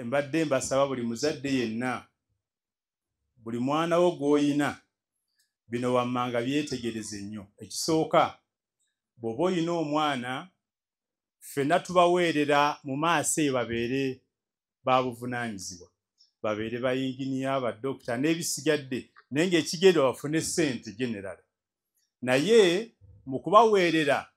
Mbadde mbasaba buli muzadde yenna, buli mwana wo gw'oyina, bino wammanga byetegereze nnyo. Ekisooka, bw'oba oyina omwana, ffenna tubaweerera mu maaso eyo babeere babuvunaanyizibwa, babeere bayinginiya, badokita n'ebisigadde, naye ng'ekigenda bafune ssente general. Naye mu kubaweerera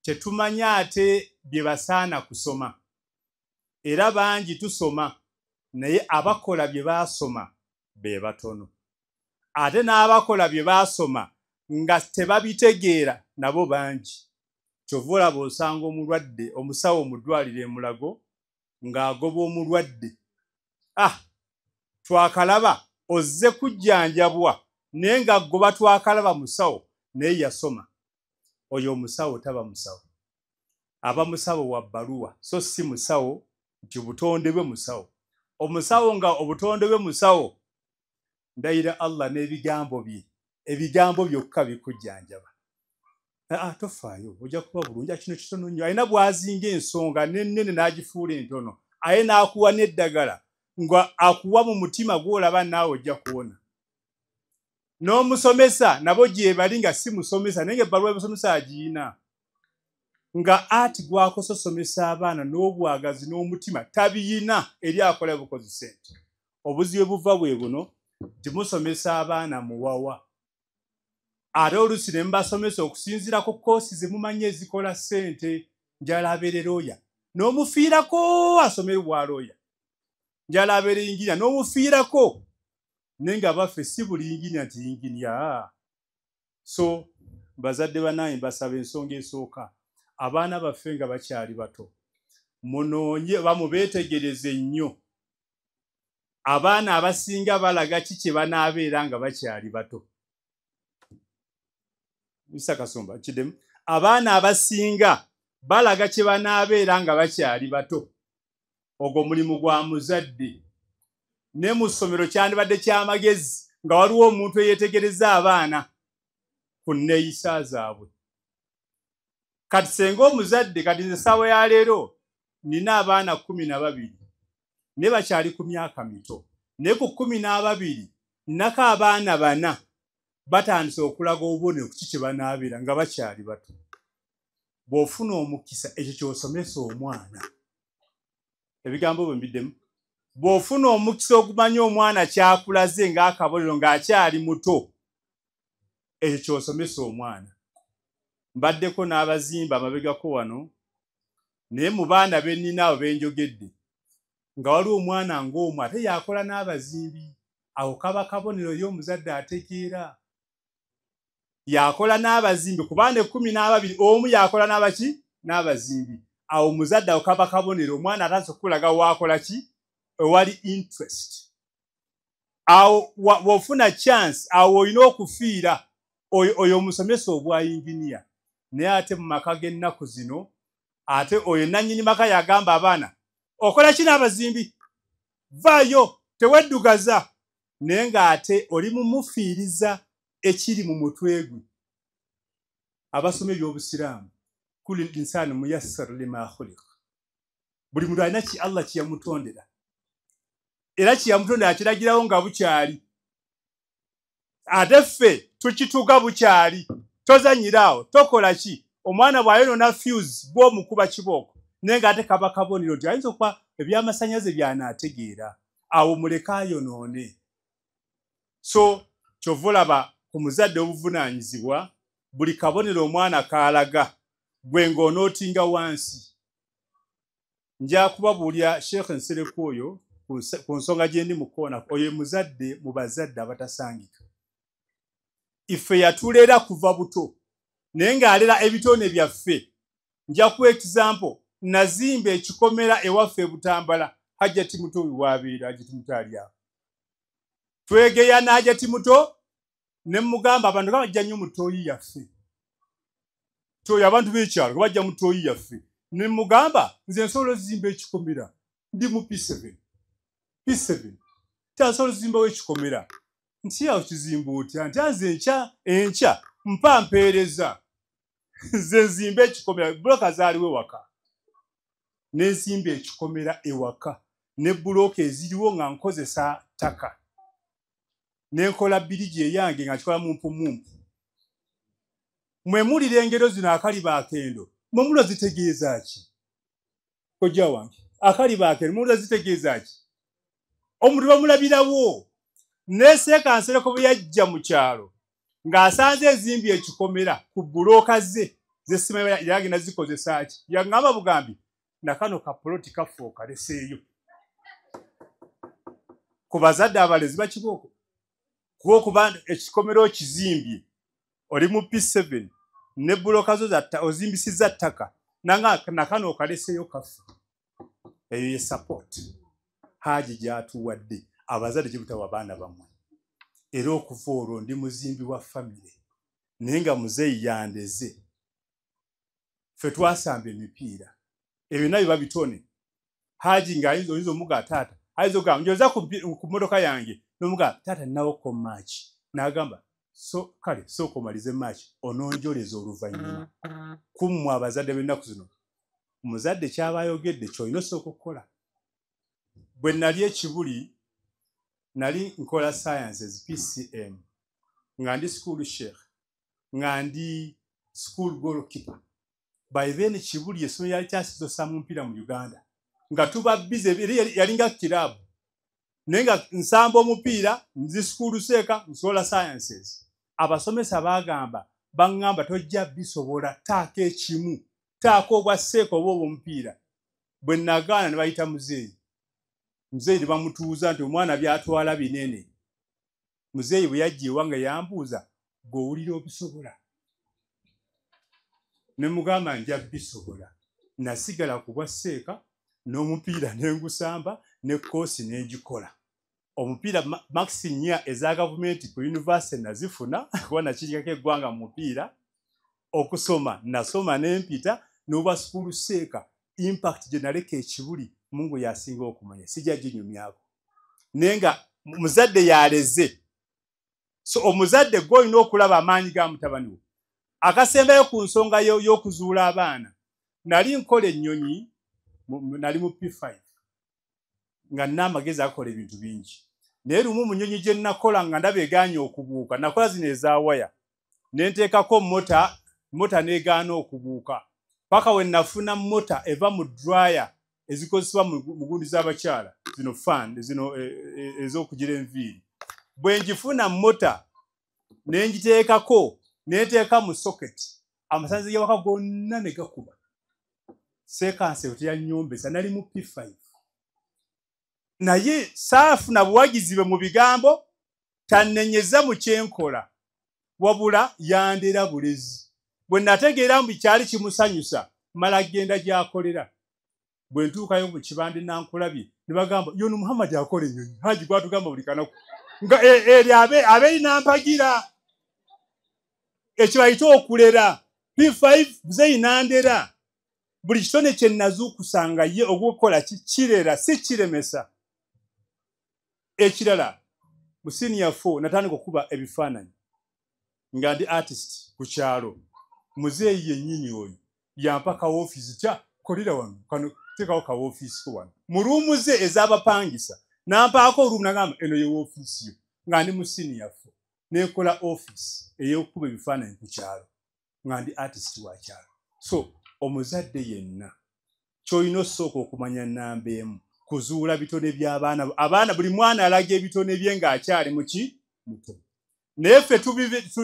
tetumanya ate bye basaana kusoma. Era bangi tusoma, naye abakola bye baasoma be batono. Ate n'abakola bye baasoma nga tebabitegeera nabo bangi. Kyova olaba osanga omulwadde, omusawo mu ddwaliro e Mulago ng'agoba omulwadde. Ah, twakalaba ozze kujjanjabwa, naye ng'agoba twakalaba musawo, naye yasoma. Oyo omusawo taba musawo, aba musawo wa bbaluwa, so si musawo nti obutonde bwe musawo. Omusawo nga obutonde bwe musawo, ndayira Allah n'ebigambo bye, ebigambo byokka bikujjanjaba. Aa, tofaayo, ojja kuba bulungi, kino kitono nnyo. Alina bw'azinga ensonga n'ennene n'agifuula entono, aye n'akuwa n'eddagala nga akuwa mu mutima gw'olaba naawe ojja kuwona. N'omusomesa nabo gye bali nga si musomesa, naye ng'ebbaluwa y'omusomesa agiyina, nga ati gw'akososomesa abaana n'obwagazi n'omutima tabiyina, eri akola bukozi ssente. Obuzibu buva bwe buno nti musomesa abaana muwawa, ate oluusi ne mbasomesa okusinziira ku koosi ze mumanyi ezikola ssente. Njala abeere looya n'omufiirako asomere bwa looya, njala abeere yinginiya n'omufiirako, naye nga baffe si buli yinginiya nti yinginiya. So bazadde bannange, mbasaba ensonga esooka, abaana baffe nga bakyali bato munoonye bamubeetegereze nnyo. Abaana abasinga balaga ki kye banaabeera nga bakyali bato. Mr. Kasumba kiddemu, abaana abasinga balaga kye banaabeera nga bakyali bato. Ogwo mulimu gwa muzadde. Ne mu ssomero kyandibadde ky'amagezi nga waliwo omuntu eyeetegereza abaana ku nneeyisa zaabwe. Kati senga omuzadde, kati nze essaawa ya leero nina abaana 12, naye bakyali ku myaka mito, naye ku 12 nnako abaana 4 batandise okulaga obubonero ku ki kye banaabeera nga bakyali bato. Bw'ofuna omukisa, ekyo ky'osomesa omwana. Ebigambo bwe mbiddemu, bw'ofuna omukisa ogumanya omwana kyakulaze ng'akabonero ng'akyali muto, ekyo ky'osomesa omwana. Mbaddeko n'abazimba amabegako wano, naye mu baana be nnina abo be njogedde, nga waliwo omwana ng'omu ate yakola n'abazimbi. Awo kaba kabonero eri omuzadde ategeera. Yakola n'abazimbi ku baana 12, omu yakola n'abaki? N'abazimbi. Awo omuzadde awo kaba kabonero, omwana atandise okukulaga waakola ki, ewali interest. Awo bw'ofuna chance, awo olina okufiira oyo omusomesa obwa yinginiya. Naye ate mu maka g'ennaku zino, ate oyo nannyini maka yagamba abaana, okola ki n'abazimbi? Vaayo, teweddugaza. Naye ng'ate oli mumufiiriza ekiri mu mutwe gwe. Abasoma ebyobusiraamu, kulli insaani muyassar lima khuliq, buli muntu alina ki Allah kye yamutondera, era kye yamutondera akiragirawo nga bukyali. Ate ffe tukituga bukyali, tozannyiraawo, tokola ki. Omwana bw'ayonoona fuse gw'omukuba kibooko, naye ng'ate kaba kabonero nti ayinza okuba ebyamasannyalaze by'anaategeera, awo muleke ayonoone. So kyova olaba ku muzadde obuvunaanyizibwa, buli kabonero omwana k'alaga gwe ng'onootinga wansi. Nja kubabuulira Sheikh Nsereko oyo ku nsonga gye ndi mu kkoona, oyo muzadde mu bazadde abatasangika. Ife yatulera kuva buto, naye ng'alera ebitone byaffe. Nja kuwa example, nazimba ekikomera ewaffe e Butambala, Hajjati Muto waabeera, Hajjati Muto ali awo. Twegeya n'Hajjati Muto, ne mugamba abantu nga bajja nnyo mu ttooyi yaffe. Tooyi abantu b'ekyalo nga bajja mu ttooyi yaffe. Ne mugamba nze nsobola ozimba ekikomera, ndi mu P7. P7. Nsobola ozimbawo ekikomera. Nti awo kizimba otya? Nti nze enkya mpa mpeereza. Nze nzimba ekikomera, buloka zaaliwo ewaka. Ne nzimba ekikomera ewaka. Ne bulooka eziriwo nga nkozesa ttaka. Ne nkola birigi eyange nga nkikola mumpumumpu. Mwe mulira engero zino akaliba akendo. Mwe mulira zitegeeza ki? Kojja wange. Akaliba akendo mulira zitegeeza ki? Omuntu bamulabirawo. Ne Seeka Nsereko bwe yajja mu kyalo ng'asanze ensimbi ekikomera ku bulooka ze zesimanyi yagenda zikozesa ki? Yangamba bugambi nakano ka poloti kaffe okaleseeyo. Ku bazadde abalezi bakibooko. Kuba ekikomera okizimbye oli mu P7 ne bulooka zo ozimbisizza ttaka nanga nakano okaleseeyo kaffe. Eyo ye support Haji gy'atuwadde abazadde gye mutawa abaana bammwe. Era okuva olwo ndi muzimbi wa famire naye nga muzeeyi yandeze. Ffe twasamba emipiira ebyo nabyo babitone. Haji ng'ayinza oyinza omuga taata ayinza okugamba njoza ku mmotoka yange n'omuga taata nnawoko maaki n'agamba so kale sooka omalize maaki ononjoleza oluvannyuma. Ku mmwe abazadde b'ennaku zino omuzadde ky'aba ayogedde ky'olina osooka okukola. Bwe nali ekibuli nali nkola sciences PCM nga ndi school sheikh nga ndi school goalkeeper. By then Kibuli essomero lyali kyasizosa mu mupiira mu Uganda nga tuba busy yalinga kirabu naye nga nsamba omupiira nzi school seeka nsola sciences. Abasomesa baagamba baŋŋamba tojja bisobola taako ekimu taako obwa seeka oba obw'omupiira. Bwe nagaana ne bayita muzeeyi. Muzeeyi ne bamutuuza nti omwana by'atwala binene. Muzeeyi bwe yajja ewange yambuuza gw'owulira obisobola? Ne mugamba nja bisobola. Nasigala ku bwa seeka n'omupiira ne ngusamba ne koosi ne ngikola. Omupiira max 4 eza gavumenti ku yunivasite nazifuna kuba nakiikako eggwanga mu mupiira. Okusoma nasoma ne mpita n'obwa sukulu seeka impact gye naleka ekibuli Mungu yasinga okumanya sijja ginyumyako. Naye nga muzadde yaleze. So omuzadde gw'olina okulaba amaanyi ga mutabani wo. Akasembayo ku nsonga y'okuzuula abaana. Nali nkola ennyonyi nali mu P5 nga nina amagezi akola ebintu bingi. Naye lumu mu nnyonyi gye nakola nga ndaba egaanye okubuuka nakola zino eza waya ne nteekako mota n'egaana okubuuka paka we nafuna mota eva mu dryer ezikozesebwa mu gundi z'abakyala zino fan zino ez'okugira enviiri. Bwe ngifuna mota ne ngiteekako ne nteeka mu socket amasannyalaze g'ewaka gonna ne gakuba. Seeka Nsereko teyanyombesa nali mu P5. Naye saafuna buwagizi bwe mu bigambo tannenyeza mu kyenkola wabula yandera bulezi. Bwe nategeera mbu kyali kimusanyusa mala genda gy'akolera. Bwe ntuukayo mu kibande nankulabye ne bagamba yono Muhammad akola ennyonyi Haji gw'atugamba buli kanaku nga eri abeeri nampagira ekyo bayita okulera. P5 muzeeyi nandera. Buli kitone kye nazuukusanga ye ogw'okukola kirera si kiremesa. Ekirala mu senior 4 natandika okukuba ebifaananyi nga ndi artist ku kyalo. Muzeeyi yennyini oyo yampa ka woofiisi kya kolera wano kano teekawo ka woofiisi ko wano mu ruumu ze ez'abapangisa n'ampaako oruumu n'agamba eno ye woofiisi yo nga ndi mu senior 4 neekola ofiisi ey'okukuba ebifaananyi ku kyalo nga ndi artist wa kyalo. So omuzadde yenna ky'olina osooka okumanya nnamba emu kuzuula bitone by'abaana. Abaana buli mwana alaga ebitone bye ng'akyali muki muto. Naye ffe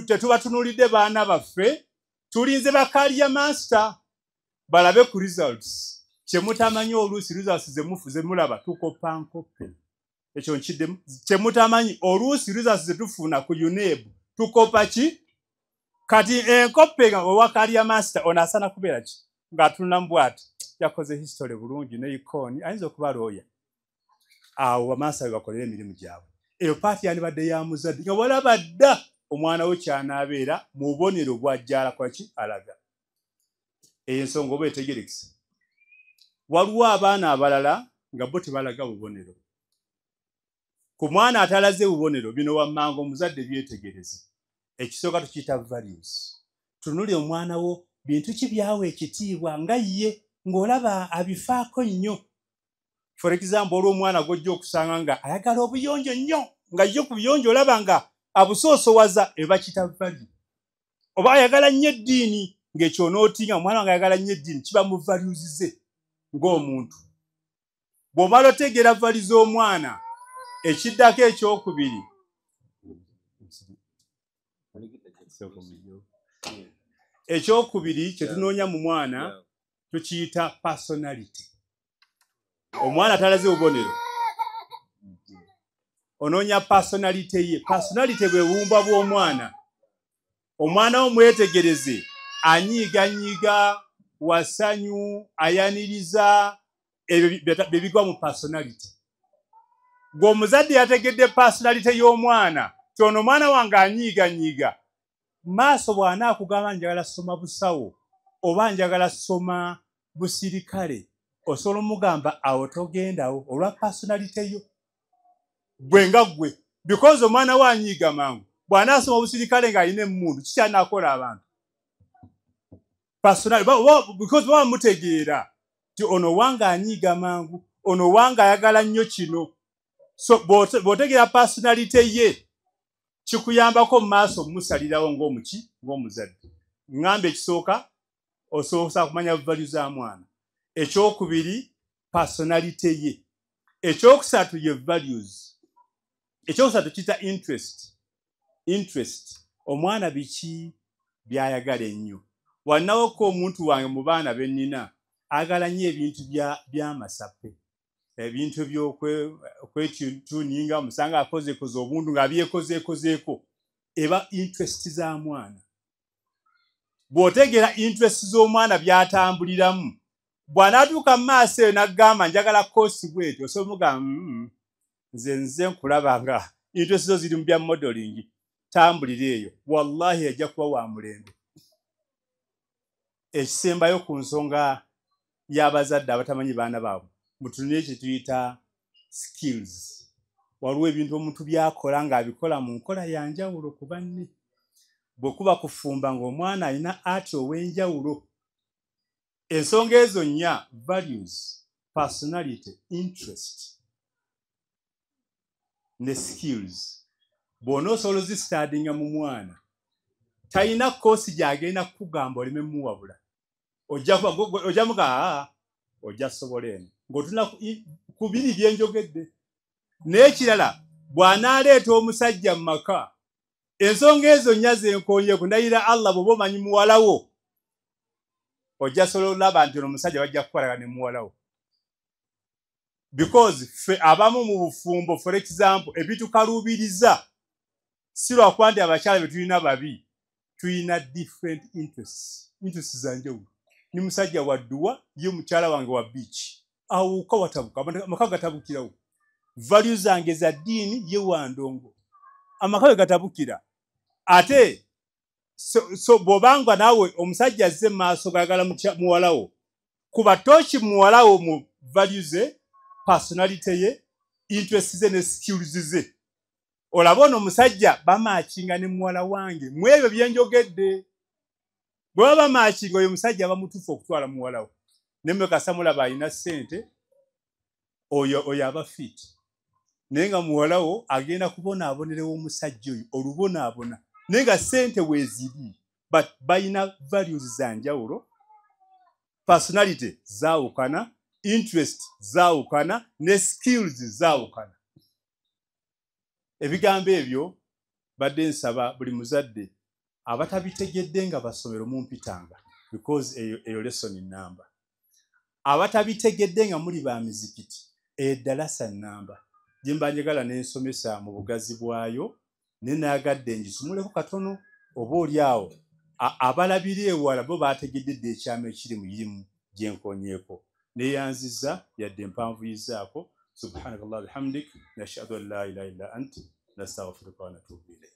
tetubatunuulidde baana baffe tulinze ba career master balabe ku results. Kye mutamanyi oluusi results ze mulaba tukopa nkope. Ekyo nkiddemu. Kye mutamanyi oluusi results ze tufuna ku UNEB tukopa ki? Kati enkope nga owa career master ono asaana kubeera ki? Ng'atunula mu bw'ati yakoze history bulungi ne icon ayinza okuba lawyer. Awo bamaasa be bakolera emirimu gyabwe. Eyo paati yandibadde ya muzadde nga walaba dda omwana we ky'anaabeera mu bubonero bw'ajja alakola ki alaga. Eyo ensonga oba etegerekesa. Waliwo abaana abalala nga bo tebalaga bubonero. Ku mwana atalaze bubonero bino wammanga omuzadde byetegereze. Ekisooka tukiyita values. Tunule omwana wo bintu ki byawa ekitiibwa nga ye ng'olaba abifaako nnyo. For example, olw'omwana gw'ojja okusanga nga ayagala obuyonjo nnyo, nga ye ku buyonjo olaba nga abusoosowaza, eba kita value. Oba ayagala nnyo eddiini, ng'ekyo onootinga omwana wange ayagala nnyo eddiini, kiba mu values ze ng'omuntu. Bw'omala otegeera value z'omwana, ekiddako ekyokubiri kye tunoonya mu mwana tukiyita personality. Omwana talaze bubonero, onoonya personality ye. Personality bwe bubumba bw'omwana. Omwana wo mwetegereze, anyiiganyiiga, wasanyu, ayaniriza, ebyo bye bigwa mu personality. Gwe omuzadde yategedde personality y'omwana, kyono omwana wange anyiiganyiiga, maaso bw'anaakugamba njagala soma busawo oba njagala soma busirikale, osobola omugamba awo togendawo olwa personality yo gwe nga gwe, because omwana we anyiiga mangu. Bw'anaasoma obusirikale ng'alina emmundu, kikyanaakola abantu personality, because baba mutegeera nti ono wange anyiiga mangu, ono wange ayagala nnyo kino. So bw'otegeera personality ye, kikuyambako mu maaso omusalirawo ng'omuki, ng'omuzadde. Ŋŋamba ekisooka, osooka kumanya value za mwana. Ekyokubiri, personality ye. Ekyokusatu ye values. Ekyokusatu kiyita interest. Interest, omwana biki by'ayagala ennyo. Wannawoko omuntu wange mu baana be nnina ayagala nnyo ebintu by'amasape, ebintu by'okwetuninga, omusanga akozeekoze obuntu ng'abyekozeekozeeko. Eba interest za mwana. Bw'otegeera interest z'omwana by'atambuliramu, bw'anaatuuka mu maaso eyo n'agamba njagala koosi bw'etyo, osobola omugamba nze nkulaba nga interest zo ziri mu bya modeling, tambulira eyo, wallahi ajja kuba wa mulembe. Ekisembayo ku nsonga y'abazadde abatamanyi baana baabwe, mutunule kye tuyita skills. Waliwo ebintu omuntu by'akola ng'abikola mu nkola ya njawulo ku banne. Bwe kuba kufumba ng'omwana alina ati ow'enjawulo. Ensonga ezo nnya, values, personality, interest ne skills, bw'onoosobola ozisitadinga mu mwana, talina koosi gy'agenda kukugamba oleme muwabula. Ojja muga ojja sobola eno ng'otuna ku biri bye njogedde. N'ekirala, bw'anaaleeta omusajja mu maka, ensonga ezo nnya ze nkonyeeko, ndayira Allah bw'oba omanyi muwala wo, ojja sobola olaba nti ono omusajja bajja kukolagana ne muwala wo. Because ffe abamu mu bufumbo, for example, ebitukaluubiriza si lwakuba nti abakyala be tulina babi, tulina different interests, interests za njawulo. Ni musajja wa dduwa, ye mukyala wange wa beach. Awuka watabuka, amaka gatabukirawo. Values zange za ddiini, ye wa ndongo. Amaka we gatabukira. Ate so bw'obanga naawe omusajja azze mu maaso gayagala muwala wo, kuba tooki muwala wo mu values ze, personality ye, interest ze ne skills ze. Olaba ono omusajja bamaakinga ne muwala wange mu ebyo bye njogedde. Bwe baba bamaakinga, oyo omusajja aba mutuufu okutwala muwala wo. Ne mmwe mulaba alina ssente, oyo aba fit. Naye nga muwala wo agenda kubonaabonerewo omusajja oyo olubonaabona. Naye nga ssente weeziri, but balina values za njawulo, personality zaawukana, interest zaawukana, ne skills zaawukana. Ebigambo ebyo badde nsaba buli muzadde abatabitegedde nga basomero mumpitanga, because eyo lesson namba. Abatabitegedde nga muli ba mizikiti, eddalasa namba gye mba njagala n'ensomesa mu bugazi bwayo, ne naagadde ngisumuleko katono, oba oli awo abalabira ewala bo baategedde dda ekyama ekiri mu irimu gye nkonyeeko. Neeyanzizza yadde empanvuyizaako. Subhanakallah bihamdik, nashhadu an la ilaha illa ant, nastaghfiruka wa natubu ilayk.